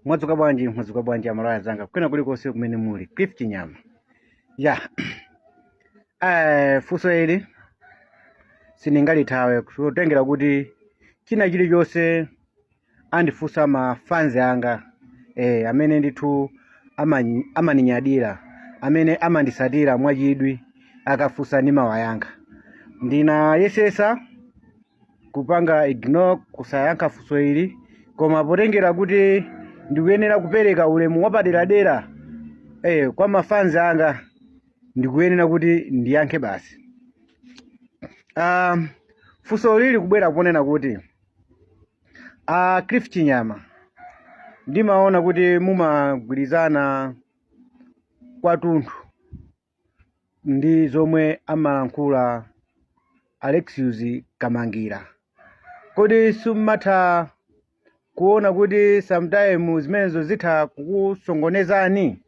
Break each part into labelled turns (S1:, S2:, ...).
S1: Mwadzuka bwanji, mwadzuka bwanji amalawi anzanga kwina kulikonse kumene muli. Cliff Chinyama. Ya. Funso ili sindingalithawe kutengera kuti china chilichonse andifunsa ma fans anga amene ndithu amaninyadira, amene amandisatira mwachidwi, akafunsa ndimawayankha. Ndinayesesa kupanga ignore kusayankha funso ili, koma potengera kuti ndikuyenera kupereka ulemu wapaderadera kwa mafans anga, ndikuyenera kuti ndiyankhe basi. Funso lili kubwera kunena kuti Cliff Chinyama, ndimaona kuti mumagwirizana kwathunthu ndi zomwe amalankhula Alexius Kamangira. Kodi simumatha kuona kuti sometime zimenezo zitha kukusongonezani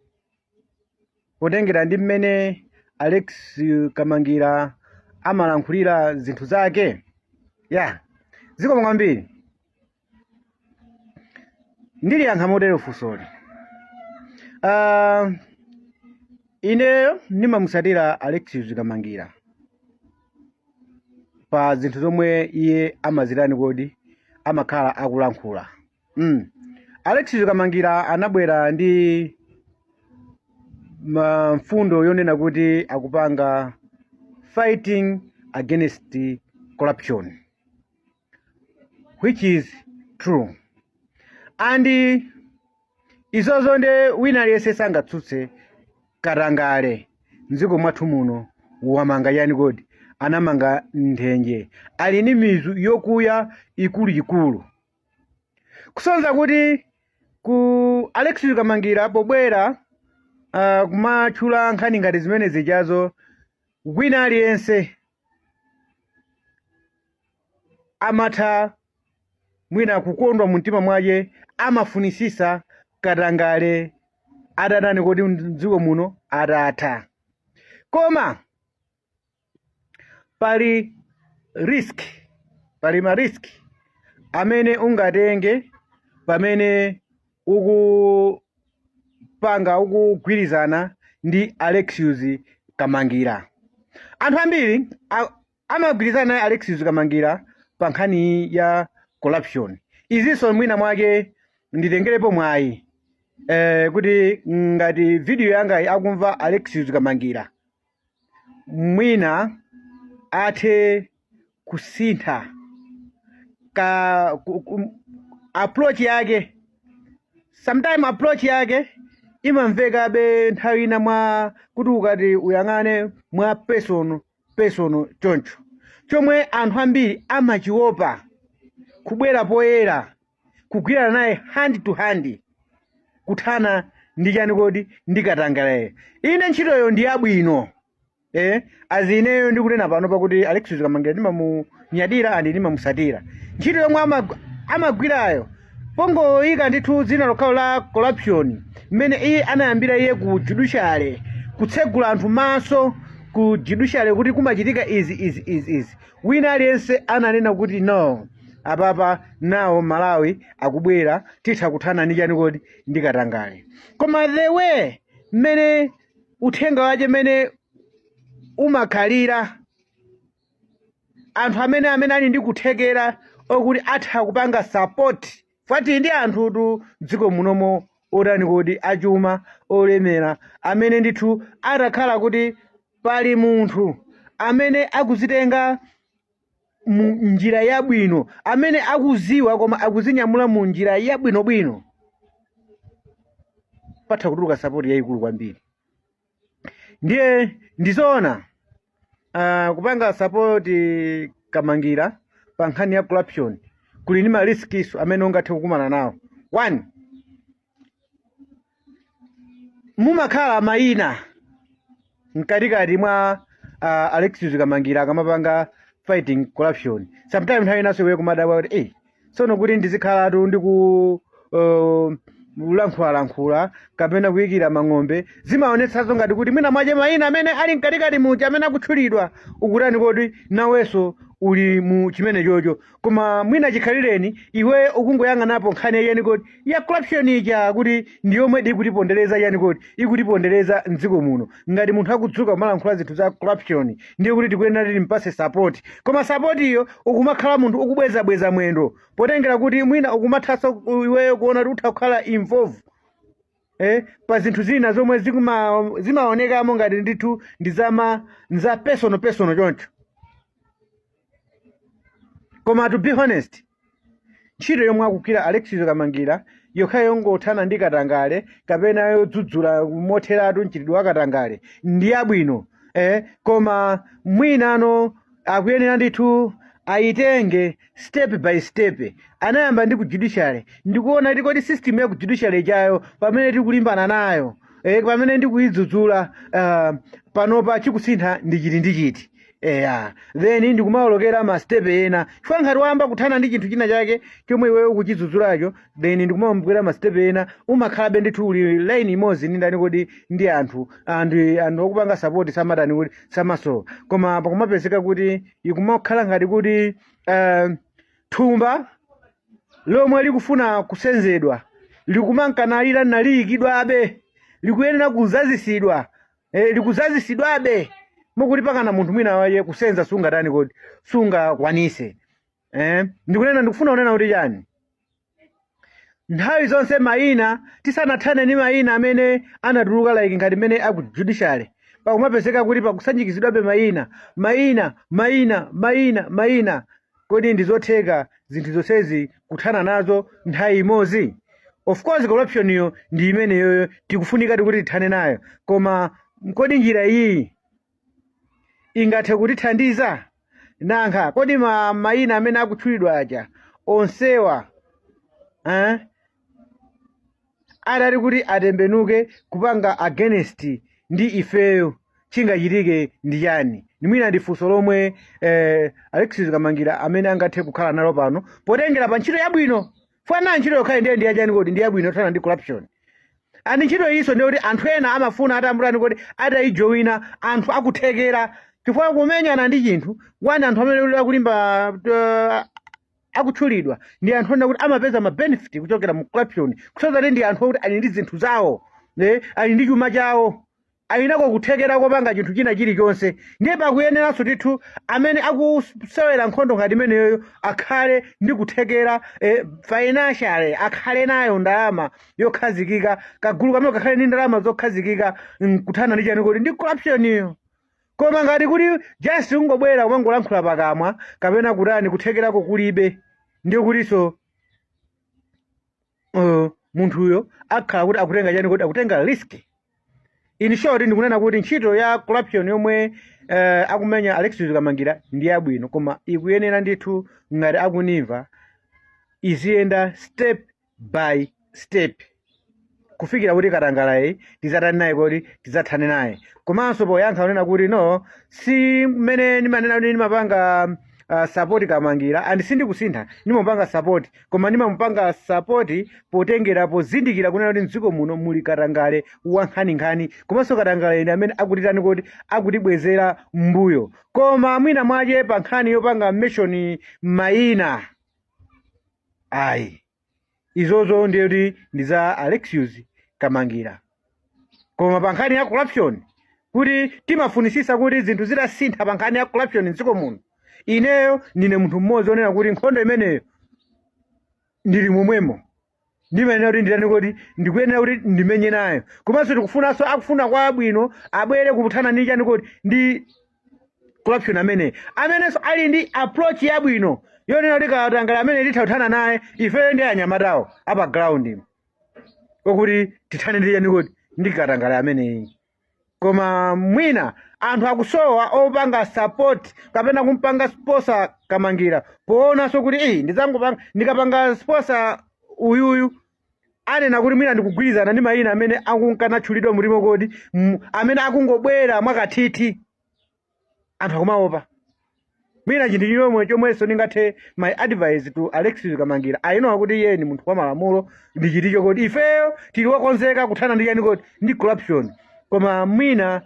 S1: potengera ndi mmene Alex Kamangira amalankhulira zinthu zake? Ya, zikomo kwambiri. Ndiliyankha motero funsoli. Ineyo ndimamusatira Alexius Kamangira pa zinthu zomwe iye amazitani kodi amakhala akulankhula. Alexius Kamangira anabwera ndi mfundo yonena kuti akupanga fighting against corruption, which is true, and izozo nde wina aliyense sangatsutse. Katangale mdziko mwathu muno wamanga yani kodi? Anamanga nthenje, ali ndi mizu yokuya ikuluikulu, kusonyeza kuti ku Alexius Kamangira pobwera kumatchula nkhani ngati zimene zijazo, wina aliyense amatha mwina kukondwa mu mtima mwake, amafunisisa katangale atatani kodi mdziko muno atatha. Koma pali risk, pali ma risk amene ungatenge pamene ukupanga ukugwirizana ndi Alexius Kamangira. Anthu ambiri amagwirizana naye Alexius Kamangira pa nkhani ya corruption. Izinso mwina mwake nditengerepo mwayi kuti ngati video yanga akumva Alexius Kamangira, mwina athe kusintha ka approach yake. Sometime approach yake imamvekabe nthawi ina mwa kuti ukati uyang'ane mwa personal personal choncho, chomwe anthu ambiri amachiopa kubwera poyera kugwirana naye hand to hand kuthana ndi chani kodi ndi katangale. Ine ntchitoyo ndi yabwino, as ineyo ndikunena pano pakuti Alexius Kamangira ndimamunyadira and ndimamusatira. Ntchito yomwe amagwirayo pongoyika ndithu dzina lokhalo la corruption, mmene iye anayambira iye ku judiciary kutsegula anthu maso ku judiciary kuti kumachitika izi izi izi izi, wina aliyense ananena kuti no, apapa nawo Malawi akubwera, titha kuthana ndi chani kodi ndi katangale. Koma the way mmene uthenga wake mmene umakhalira, anthu amene ali ndi kuthekera okuti atha kupanga support fati ndi anthutu dziko munomo otani kodi achuma olemera, amene ndithu atakhala kuti pali munthu amene akuzitenga mu njira yabwino, amene akuziwa koma akuzinyamula mu njira yabwinobwino, patha kutuluka support yayikulu kwambiri. Ndiye ndizoona kupanga support Kamangira pa nkhani ya corruption kuli ndi ma risks amene ungathe kukumana nawo. One, mumakhala mayina mkatikati mwa Alexius Kamangira akamapanga fighting corruption. Sometimes nthawi inanso iwe kumadabwa kuti tsono kuti ndizikhalatu ndiku kulankhulalankhula kapena kuyikira mang'ombe, zimaonetsanso ngati kuti mwina mwache mayina amene ali mkatikati muja amene akutchulidwa ukutani kodi nawenso Uli mu chimene chocho, koma mwina chikhalireni iwe ukungoyang'anapo nkhani yani kodi ya corruption ija, kuti ndi yomwe ikutipondereza, yani kodi ikutipondereza mdziko muno. Ngati munthu akudzuka kumalankhula zinthu za corruption, ndiye kuti tikuyenera timpase support, koma support iyo ukumakhala munthu ukubwezabweza mwendo, potengera kuti mwina ukumathanso iweyo kuona kuti utha kukhala involve pa zinthu zina zomwe zimaonekamo ngati ndithu ndi za personal personal choncho. Koma to be honest, ntchito yomwe akugwira Alexius Kamangira yokha yongothana ndi katangale kapena yodzudzula motheratu mchitidwe wa katangale ndi yabwino, koma mwinano akuyenera ndithu ayitenge step by step. Anayamba ndi ku judiciary, ndikuona kuti kodi system ya ku judiciary chayo pamene tikulimbana nayo, pamene ndikuyidzudzula panopa, chikusintha ndi chiti ndi chiti? Eya, then ndikumawolokera ma step ena, chifukwa ngati wayamba kuthana ndi chinthu china chake chomwe iweyo ukuchidzudzulacho, then ndikumawolokera ma step ena, umakhalabe ndithu uli line imodzi ndi ndani kodi? Ndi anthu anthu okupanga support samatani kuti samasowa. Koma pakumapezeka kuti ikumakhala ngati kuti thumba lomwe likufuna kusenzedwa likumankanalira naliyikidwabe, likuyenera kuzazisidwa, likuzazisidwabe mukuti pakana munthu mwina waye kusenza sungatani kodi sungakwanise. Ndikunena, ndikufuna kunena kuti chani? Nthawi zonse mayina, tisanathane ndi mayina amene anatuluka, like ngati mmene aku judiciary, pakumapezeka kuti pakusanjikizidwabe mayina, mayina, mayina, mayina, mayina. Kodi ndizotheka zinthu zonsezi kuthana nazo nthawi imodzi? Of course corruption iyo ndi imeneyoyo tikufunika kuti tithane nayo, koma kodi njira iyi ingathe kutithandiza? Nankha kodi mayina amene akutchulidwa aja onsewa, eh? Adati kuti atembenuke kupanga against ndi ifeyo, chingachitike ndi chani? Mwina ndi funso lomwe Alexius Kamangira amene angathe kukhala nalo pano, potengera pa ntchito yabwino. Fana ntchito yokhayi ndiye ndi yachani kodi? Ndi yabwino, yothana ndi corruption. Ani ntchito iso ndiye kuti anthu ena amafuna atambulani kodi atayijoyina, anthu akuthekera, chifukwa kumenyana ndi chinthu wani, anthu amene akulimba akutchulidwa ndi anthu ena kuti amapeza ma benefit kuchokera mu corruption, kusonyeza kuti ndi anthu okuti ali ndi zinthu zawo, ali ndi chuma chawo, alinako kuthekera kopanga chinthu china chilichonse. Ndiye pakuyeneranso ndithu amene akusewera nkhondo ngati imeneyoyo akhale ndi kuthekera, financially akhale nayo ndalama yokhazikika, kagulu kamene kakhale ndi ndalama zokhazikika nkuthana ndi chani kodi? Ndi corruption iyo. Koma ngati kuti just kungobwera kumangolankhula pakamwa kapena kutani, kuthekerako kulibe, ndiye kutinso munthuyo akhala kuti akutenga chani kodi? Akutenga risk. In short, ndikunena kuti ntchito ya corruption yomwe akumenya Alexius Kamangira ndi yabwino, koma ikuyenera ndithu, ngati akunimva, iziyenda step by step kufikira kuti katangalayi tidzatani naye kodi? Tidzathane naye. Komanso poyankha kunena kuti no, si mmene ndimanena kuti ndimapanga support Kamangira, and sindikusintha, ndimapanga support, koma ndimamupanga support potengera pozindikira kunena kuti mdziko muno muli katangale wankhaninkhani, komanso katangale ndi amene akutitani kuti akutibwezera mbuyo. Koma mwina mwache pa nkhani yopanga mention mayina, ayi, izozo ndiye kuti ndi za Alexius Kamangira. Koma pa nkhani ya corruption, kuti timafunisisa kuti zinthu zitasintha pa nkhani ya corruption mdziko muno, ineyo ndine munthu mmodzi onena kuti nkhondo imeneyo ndili momwemo, ndimayenera kuti nditani kuti ndikuyenera kuti ndimenye nayo. Komanso tikufunanso akufuna kwa abwino abwere kuthana ndi chani kuti ndi corruption amene amenenso ali ndi approach yabwino yonena kuti katangale amene titha kuthana naye ifeyo ndi anyamatawo apa ground, okuti tithane ndi chani kuti ndi katangale ameneyi. Koma mwina anthu akusowa opanga support kapena kumpanga sponsor Kamangira, poonanso kuti iyi ndidzangopanga, ndikapanga sponsor uyuyu anena kuti mwina ndikugwirizana ndi mayina amene akunkanatchulidwa mulimo kodi amene akungobwera mwakathithi, anthu akumaopa. Mwina chinthu chomwe chomwenso ndingathe, my advice to Alexius Kamangira, I know kuti iye ni munthu wa malamulo, ndi chiticho kodi ifeyo tili wokonzeka kuthana ndi chani kodi? Ndi corruption, koma mwina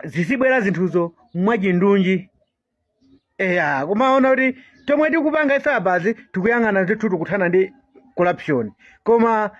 S1: zizibwera zinthuzo mwachindunji. Eya, kumaona kuti chomwe tikupanga ife apazi, tikuyang'ana ndithu, tikuthana ndi corruption, koma